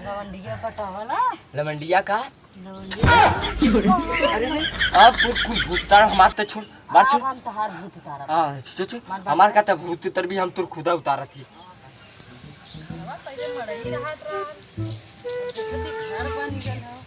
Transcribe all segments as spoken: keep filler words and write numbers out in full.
लवंडिया पटावला। लवंडिया का? लवंडिया। अरे रे, अब तोर कुल भूत उतार, हमार त छोड़, मार छोड़। अब हम तहार भूत उतारब। हाँ, छो, छो, छो। मार बाप हमार का त भूत उतर भी हम तोर खुदा उतारत ही। पहिले मड़ई रहत रहल। घर बन गइल ह।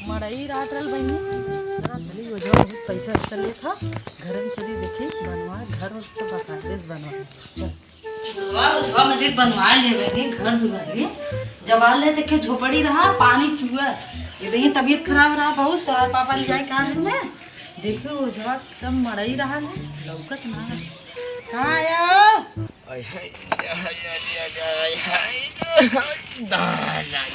मड़ई रहत रहल बहिनी। चला चली, ओझवा बहुत पैसा वैसा लेत ह। घर में चली देखी, बनवा, घर उर तो बकायदे से बनवा। चल। वाह, ओझवा मुझे बनवा ले बहिनी, घर दुआरी। जब आ ले देखे झोपड़ी रहा, पानी चुआ। ये देखी तबीयत खराब रहा बहुत, तो पापा ले जाए कहा घर में। देखो ओझवा एकदम मड़ई रहा है, लौकत ना है। कहाँ आया? आय हाय, आय हाय, आय हाय, आय हाय, आय हाय।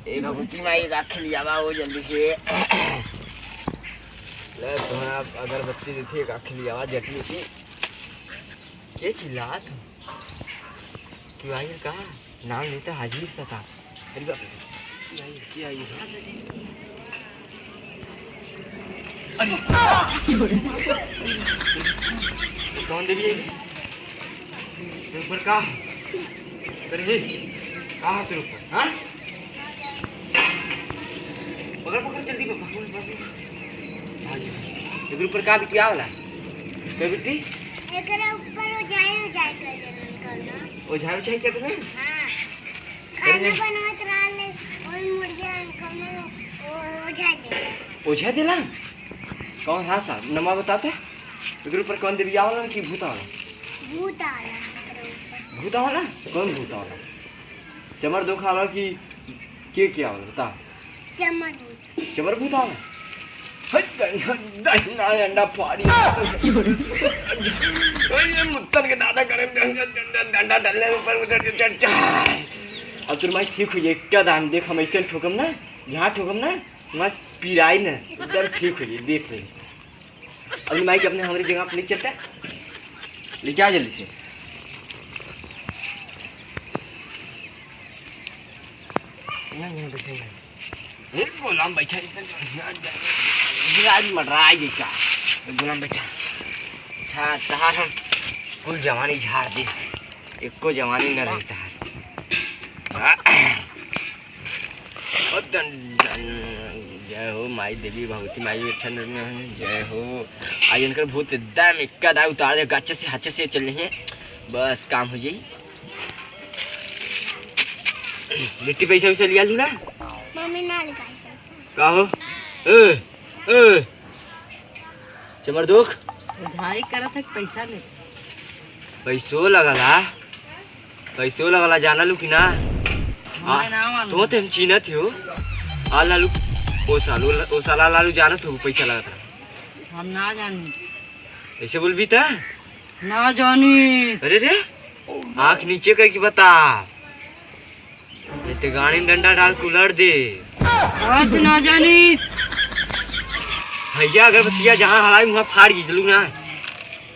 ए भगवती माई, एक आँख लियावा हो जल्दी से। ले, तोहरा अगरबत्ती देती, एक आँख लियावा जल्दी से। के चिल्लात हो? क्यों आई कहा? नाम लेता हाजिर सता। अरे बाप रे। क्या ये, क्या ये? अरे। कौन देवी है? तेरे ऊपर का है? अरे, का है तेरे ऊपर? हाँ? पकड़, पकड़, जल्दी पकड़, पकड़, पकड़। हाँ जी। तेरे ऊपर का बिटिया वाला? क्या बिट्टी? एकरा ऊपर ओझाई, ओझाई कर देना, करना। ओझाई, ओझाई कर देना? हाँ। खाना अरे। बनावत रहले, ओई मुर्गिया कौनो ओ-, ओझा देला। ओझा देला? कौन? हाँ साहब, नमा बताते। एकरे ऊपर कौन देवी आवला कि भूत आवला? भूत आवला एकरे ऊपर। भूत आवला? कौन भूत आवला? चमर दोख आवला कि के, के आवला? बता। चमर भूत। चमर भूत आवला? हट, दहिना, दहिना अंडा फाड़ी। ओए, ये मुत्तन के दादा करे, डंडा, डंडा, डंडा डालने ऊपर उधर से चढ़, चढ़। अब तोर माई ठीक हो जाए, क्या दाम देख, हम ऐसे ठोकम ना, जहाँ ठोकम ना, वहाँ पिराई ना, एकदम ठीक हो जाए, देख ले। अपनी माई के अपने हमारी जगह पर ले चलता, ले जा जल्दी से। यहाँ, यहाँ बैठा, यहाँ। ए, गोलाम बैठा, इधर जो, यहाँ जा, यहाँ आज मडराई गई का? ए, गोलाम बैठा। अच्छा, तहार हम कुल जवानी झाड़ दे। एको जवानी न रही तहार। ओ दन, दन, जय हो माई देवी भगवती माई, अच्छा न, न, जय हो। आज इनकर भूत एकदम इक्का दाई उतार दे, गच्चे से, हच्चे से चल रही है, बस काम हो जाई। लिट्टी पैसा वैसा लिया लू ना? मम्मी ना लिखाई पैसा। का हो? ए, ए, चमर दुख? भाई करत है पैसा ले। पैसो लगला, पैसो लगला, जाना लू कि ना? हमें ना मालूम। तो ते हम चीनत हो। आ लालू, ओ सालू, ओ साला लालू जानत हो, पैसा लगत रहा। हम ना जानी। ऐसे बोलबी त? ना जानी। अरे रे, आँख नीचे करके बता। नहीं तो गाड़ी में डंडा डाल के उलट दे। आज ना जानी। भैया अगरबत्तिया जहाँ हलाई वहाँ फाड़ के चलू ना।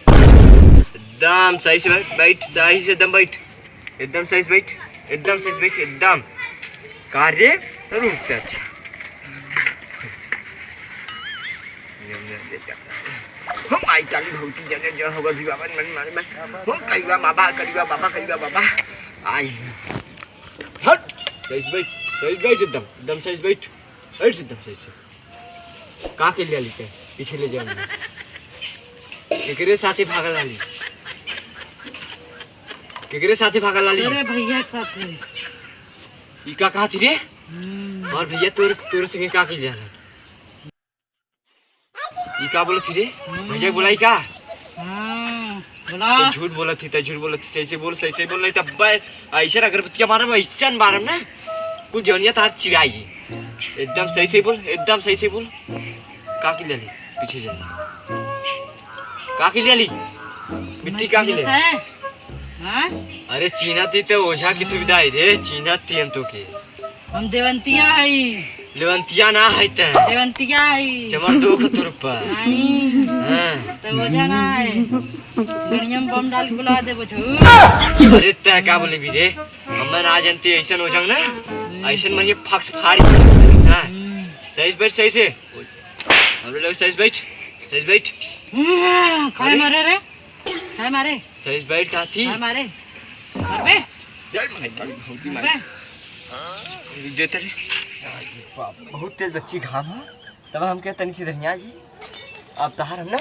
एकदम सही से बैठ, बैठ, सही से एकदम बैठ, एकदम सही से बैठ, एकदम सही से बैठ, एकदम। का रे? रुक जा, अच्छा। हो माई काली भगवती जने जो होगा भी बाबा मन मारे में। हो करिया बाबा, करिया बाबा, करिया बाबा। आई। हट। सही से बैठ, सही से बैठ एकदम, एकदम सही से बैठ। बैठ एकदम सही से। का के लिया लिखे? पीछे ले जाओ। केकरे साथे भागल लाली? केकरे साथे भागल लाली? अरे भैया के साथे। ई का कहती रे? हम्म। और भैया तोर, तोर संगे का के लिया? ई का बोलत ही रे? हम्म। भैया के बोलाई का? हाँ, बोला। तो झूठ बोलत ही, तो झूठ बोलत ही, सही से बोल, सही से बोल, नहीं तो बे-, ऐसे अगरबत्तियाँ मारम, ऐसे मारम ना, कुल जवनिया तार चिराई। एकदम सही से बोल, एकदम सही से बोल। का के लिया ली? पीछे जा। का के लिया ली? बिट्टी का के लिया? हाँ? अरे चीन्हा ती तो ओझा की सुविधा है रे, चीन्हा ती हम तो के। हम देवंतिया हई। लेवंतिया ना है ते। देवंतिया हई। चमर दो के तोर पर। नहीं। हाँ। तो ओझा ना है। गड़िया में बम डाल के बुला दे बुझू। अरे ते का बोले भी रे? हम ना जानते ऐसन ओझा ना। ऐसन मरिए फक्स फाड़ी। हाँ। हम्म। सही से बैठ, सही से। हम लोग सही से बैठ। सही से बैठ। हम्म, काय अरे? मारे रे? काय मारे? सही से बैठ साथी। काय मारे? अरे, जय माई काली, भौजी माई। अरे। देते रे। बाप, बहुत तेज बच्ची घाम है। तब हम कहे, "तनी सी धनिया जी, अब तहार हम ना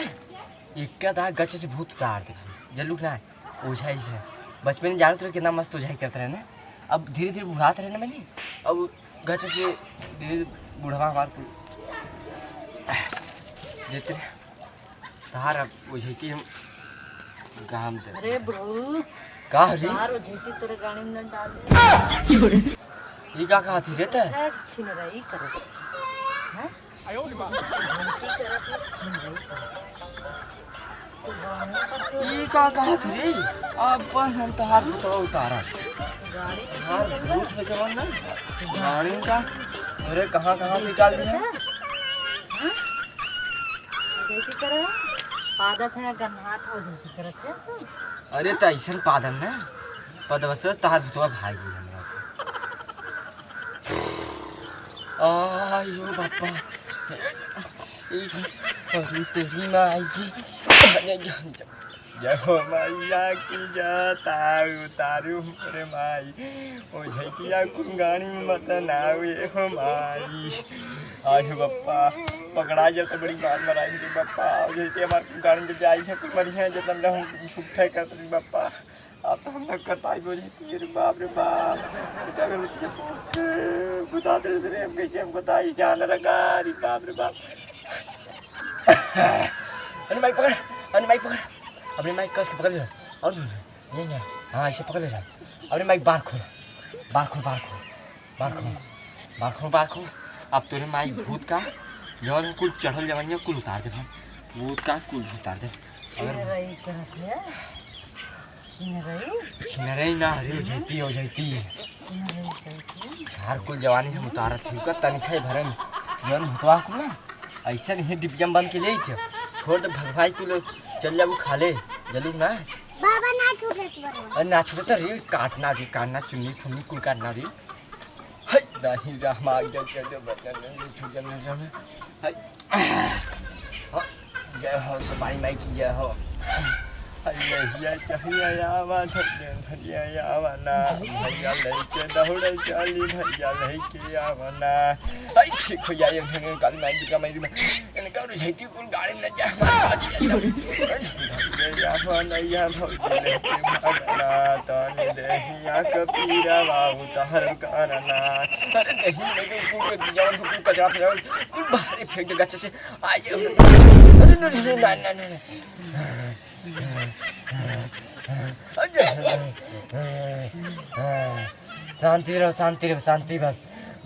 एक का दा गच से भूत उतार दे।" जल्लू के ना, ओझाई से। बचपन में जानत रहे कितना मस्त ओझाई करते रहे ना। अब धीरे धीरे बुढ़ात रहे ना मैंने, अब गच से धीरे धीरे बुढ़वा हमार को देते रहे। तहार अब ओझाई की हम गाम दे। अरे बुढ़ऊ, का हरी? तहार ओझाई की तोरे गाड़ी में न डाल दे। ई का कहत ही रे ते? ए, छिनरई करे। हैं? ई का कहत रे? अब हम तहार भूतवा उतारा। तहार भूत है जवन ना, गाड़ी का। अरे कहाँ कहाँ से निकाल दिया? जैसे करे, पादत है, गन्हात हो जैसे करे थे। अरे त ऐसन पादम ना, पदवा से तहार भूतवा भाग गई हमरा। आयो बापा। अरे तेरी माई की। जय हो मैया की जय, तारू तारू मोरे माई। ओझैतिया कुंगानी मत नावे हो माई। आयो बापा, पकड़ा जाए तो बड़ी मार मराई रे बापा। ओझैतिया हमार कुंगानी जब जाई है तो मरी है, जब हम छुट्टा करत रही बापा। अब तो हम ना कर पाई बोली थी, अरे बाप रे बाप, क्या गलती है, बाप रे, बता दे रे, हम कैसे हमको ताई जान लगा, अरे बाप रे बाप। अरे माइक पकड़, अरे माइक पकड़, अपने माइक कस के पकड़ ले, और नहीं, नहीं, हाँ, ऐसे पकड़ ले रहा, अपने माइक बार खोल, बार खोल, बार खोल। बारखो, बारखो, बारखो। अब तोरे माई भूत का जवन कुल चढ़ल जवनिया कुल उतार दे भाई। भूत का कुल उतार दे। अगर छिनरई करत है। छिनरई? छिनरई ना, अरे ओझैती, ओझैती। छिनरई करत है। यार कुल जवानी हम उतारत ही का तनिखा ही भरम। जवन भूतवा कुल ना, ऐसे नहीं डिब्बिया में बंद के ले थे। छोड़ दे भगवाई तू लोग, चल जाबू खा ले, जलू ना। बाबा ना छूटे तो बरवा। अरे ना छूटे तो रे, काटना रे, काटना, चुन्नी फुन्नी कुल काटना रे। हाय, दाही राम, आ गया, गया, गया, बदन में, छूट जाने, जाने। हाय। हाँ, जय हो, सुपारी माई की जय हो। हाय, लहिया चहिया आवा, धनिया, धनिया आवा ना। भैया लइके दौड़े चली, भैया लइके आवा ना। हाय, ठीक हो जाए, धनिया काली माई, दुर्गा माई, दुर्गा माई। इनका रुझाई कुल गाड़ी में जा, हमारे पाछे आ जाओ। ये या भौजी लेके भागना, तनी देहिया के पीरा बाबू तहर करना। अरे देही में के कुल के जवन से कुल कचरा फेंक, कुल बाहर फेंक दे गच्चे से। आ ये, अरे नहीं, नहीं, नहीं, नहीं, नहीं। शांति रहो, शांति रहो, शांति बस।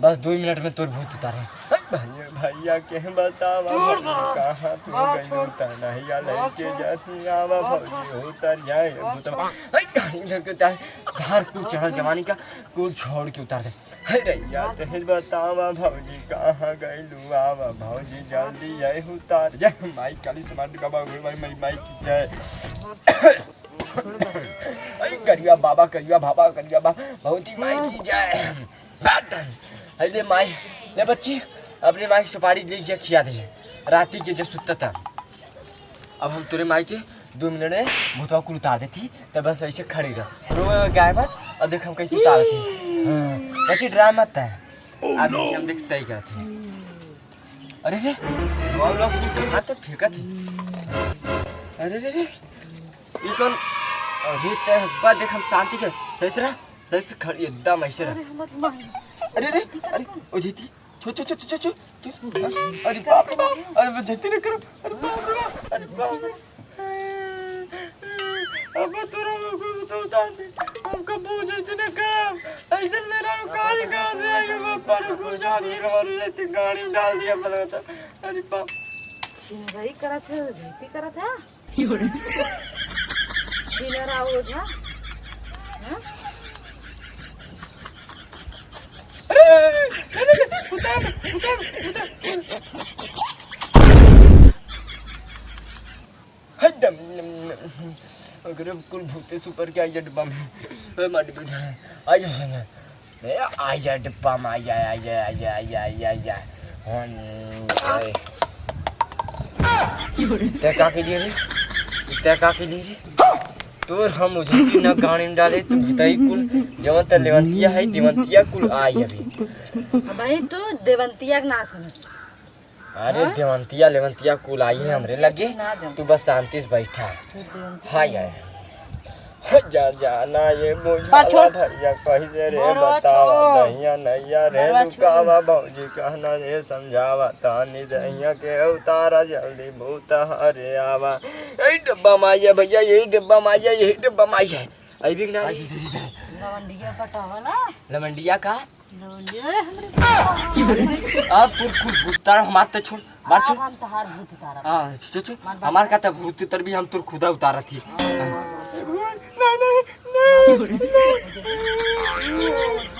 बस दो मिनट में तोर भूत उतारे। भैया, भैया, के बतावा भौजी, कहाँ तू गइलू? तनहिया लइके जल्दी आवा भौजी, उतर जाए भूतवा। हाय, गाड़ी में के उतार, धार कुल चढ़ल जवानी का, कुल छोड़ के उतार दे। हाय रे। या तोहे बतावा भौजी, कहाँ गइलू? आवा भौजी, जल्दी आए उतार। जय माई काली समाज का बाबू, माई, माई, माई की जय। अरे करिया बाबा, करिया बाबा, करिया बाबा, भौजी माई की जय। अरे माई, ले बच्ची, अपने माई के सुपारी ले जा, खिया दे। राती के जब सुत्ता था, अब हम तोरे माई के दो मिनट में भूतवा कुल उतार देती, तब बस ऐसे खड़ी रह, रोवे गाय मत, और देख हम कैसे उतार देती। हाँ, बच्ची डरा मत है, अभी हम देख सही करते हैं। अरे रे, वो लोग कुल कहाँ तक फेंकत है? अरे रे रे, ई कौन? अरे ते हब्बा देख हम शांति के, सही से रह, सही से खड़ी एकदम ऐसे रह। अरे रे, अरे, ओ जीती, छो, छो, छो। अरे बाप रे बाप, अरे वो जीती न करो, अरे बाप रे बाप, अरे बाप रे। अब तोरा को तो उतार दे, हम कब हो जाते ना काम, ऐसे मेरा काज कहाँ से आएगा, बाप रे, कुछ जान ही रहा, रहती गाड़ी में डाल दिया, बोला था, अरे बाप। छिनरई करत है, झूठी करत है। छिनरा ओझा। हाँ? अरे, अरे, अरे, अरे, उतार, उतार, उतार। हट, अगर कुल भूते सुपर के आई डब्बा में, ए, मार दे, आई। ए, आया डिब्बा में, आया, आया, आया, आया, आया, आया। हन, आए। ते का के लिए रे? ते का के लिए रे? तोर हम उझिलती न गाड़ी में डाले, तू भुतई कुल, जवन त लेवंतिया है, देवंतिया कुल आई अभी। अबहीं तू देवंतिया के ना समझ। अरे हाँ? देवंतिया लेवंतिया कुल आई है हमरे लगे, ना जाऊँ। तू बस शांति से बैठा। तू देवंतिया हाँ यार। जा जाना ये बुझाला छोड़। भैया कैसे रे बरवा बतावा छोड़। दहिया नैया रे बरवा छोड़। लुकावा भौजी कहना ये समझावा तानी दहिया के उतारा जल्दी भूत हरे आवा। यही डब्बा में आइया भैया, यही डब्बा में आइया, यही डब्बा में आइया। अभी भी ना आई। लवंडिया पटावा ना। लवंडिया का? लवंडिया रे हमरे। अब तू कुल भूत तारा हमार ते छोड़। बात सुन। हम तहार भूत उतारब। हाँ, चुप, चुप। हमार बात हमार का तब भूत उतर भी हम तोर खुदा उतारा थी। नहीं, नहीं, नहीं, नहीं।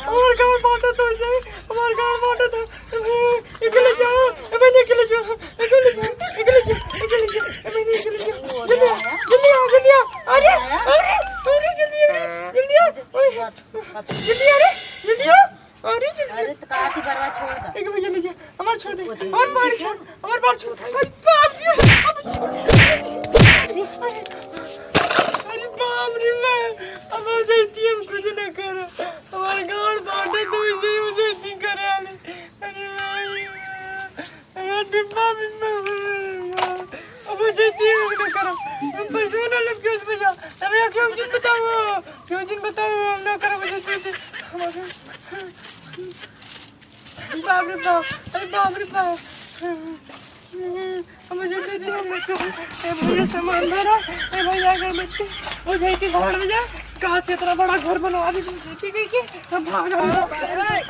हमार गाँव बांटा तो ऐसे ही, हमार गाँव बांटा तो। अबे, निकल जाओ, अबे, निकल जाओ, निकल जाओ, निकल जाओ, निकल जाओ, अबे, निकल जाओ। जल्दी आ, जल्दी आ, जल्दी आ। अरे, अरे, अरे, जल्दी आ, जल्दी आ। ओए, जल्दी आ रे, जल्दी आ। अरे, चल, अरे, तो कहा थी बरवा छोड़ दे। एक भैया ले जा, हमार छोड़ दे, हमार बाहर छोड़, हमार बाहर छोड़। अरे बाप रे, अब छोड़। अरे बाप रे, मैं अब हो जाती, हम कुछ ना करो। हमार गाँव बांटे तो इसे ही हो जाती करे आले। अरे भाई, अरे डिब्बा, डिब्बा, अब हो जाती, हम कुछ ना करो। हम पैसों ना लेके उसमें जा। अरे क्यों जिन बताओ, क्यों जिन बताओ, हम ना करो, हो जाती। बाप रे बाप, अरे बाप रे बाप। अब मुझे दे दे, हम लोग को। ए भैया, सामान भरा। ए भैया, अगरबत्ती। वो जाई के घर में जा। कहाँ से इतना बड़ा घर बनवा दी, ठीक है कि हम भाग रहे हैं।